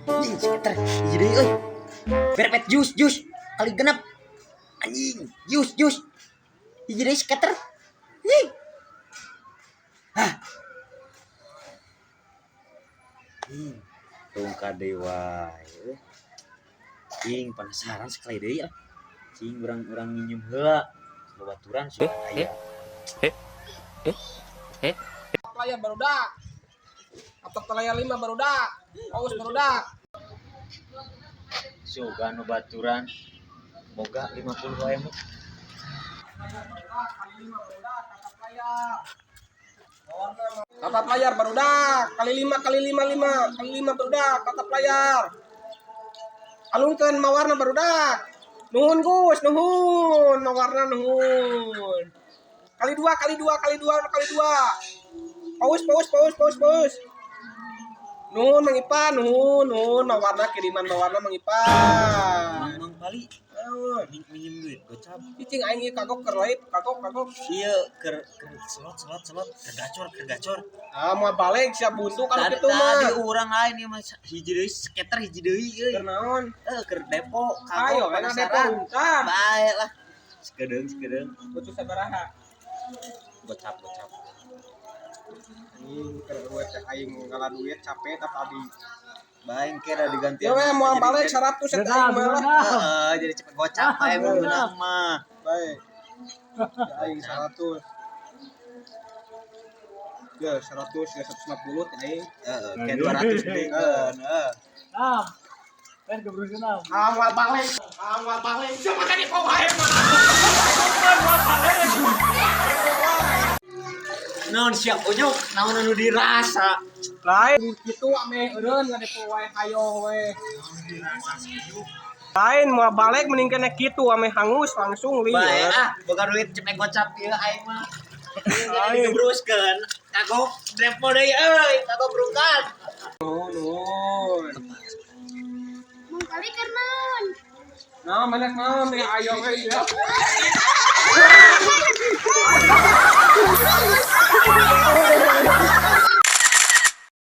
Anjing scatter hiji deui euy. Berpet jus jus kali genep. Anjing, jus jus. Hiji deui scatter. Anjing. Hah. Tungka deui wae. Cing penasaran sekali deui ah. Cing urang-urang nginjem heula. Babaturan sih aya. Layar barudak. Atap layar 5 barudak. Paus barudak. Sugan nu baturan boga 50 wae mah. Tatap layar barudak. Kali 5 kali 5 5 kali 5 barudak. Tatap layar. Alungkeun mawarna barudak. Nuhun Gus, nuhun mawarna nuhun. Kali 2 kali 2 kali 2 kali 2. Paus paus paus paus paus. Nuhun Mang Ipan, nuhun nuhun mawarna kiriman mawarna Mang Ipan. Mang Mang Pali Naon? Minjem duit gocap. Cicing aing ieu kagok keur lain, kagok kagok. Iya keur keur slot slot slot keur gacor keur gacor. Ah moal balik sia buntu kalau Tadi kitu mah. tadi urang lain ieu mah hiji deui scatter hiji deui euy. Keur naon? Keur depo Ayo, kagok enak depo penasaran. rungkad. Bae lah. Sekedeung sekedeung. Butuh sabaraha? Gocap gocap. Anjing keur eueuh teh aing ngala duit capek tah tadi. Bae engke da diganti. Ya we moal balik 100 eta aing mah lah. Heeh, jadi cepet gocap bae mun menang mah. Bae. Ya aing 100. Ya 100 ya 150 teh aing. Heeh, kayak 200 deui kan. Heeh. Nam. Kan keberusan nam. Ah moal balik. Ah moal balik. Siapa tadi kau wae mah. Naon siap unyuk, naon anu dirasa. Lain kitu ame eureun ngadepo wae hayo we. Lain moal balik mending kena kitu ame hangus langsung Bae lieur. ah, boga duit cepet gocap ieu aing mah. Ieu digebruskeun. Kagok depo deui euy, kagok rungkad. Nuhun nuhun. Mang Pali keur naon? Nah, mana naon ya ayo we ya.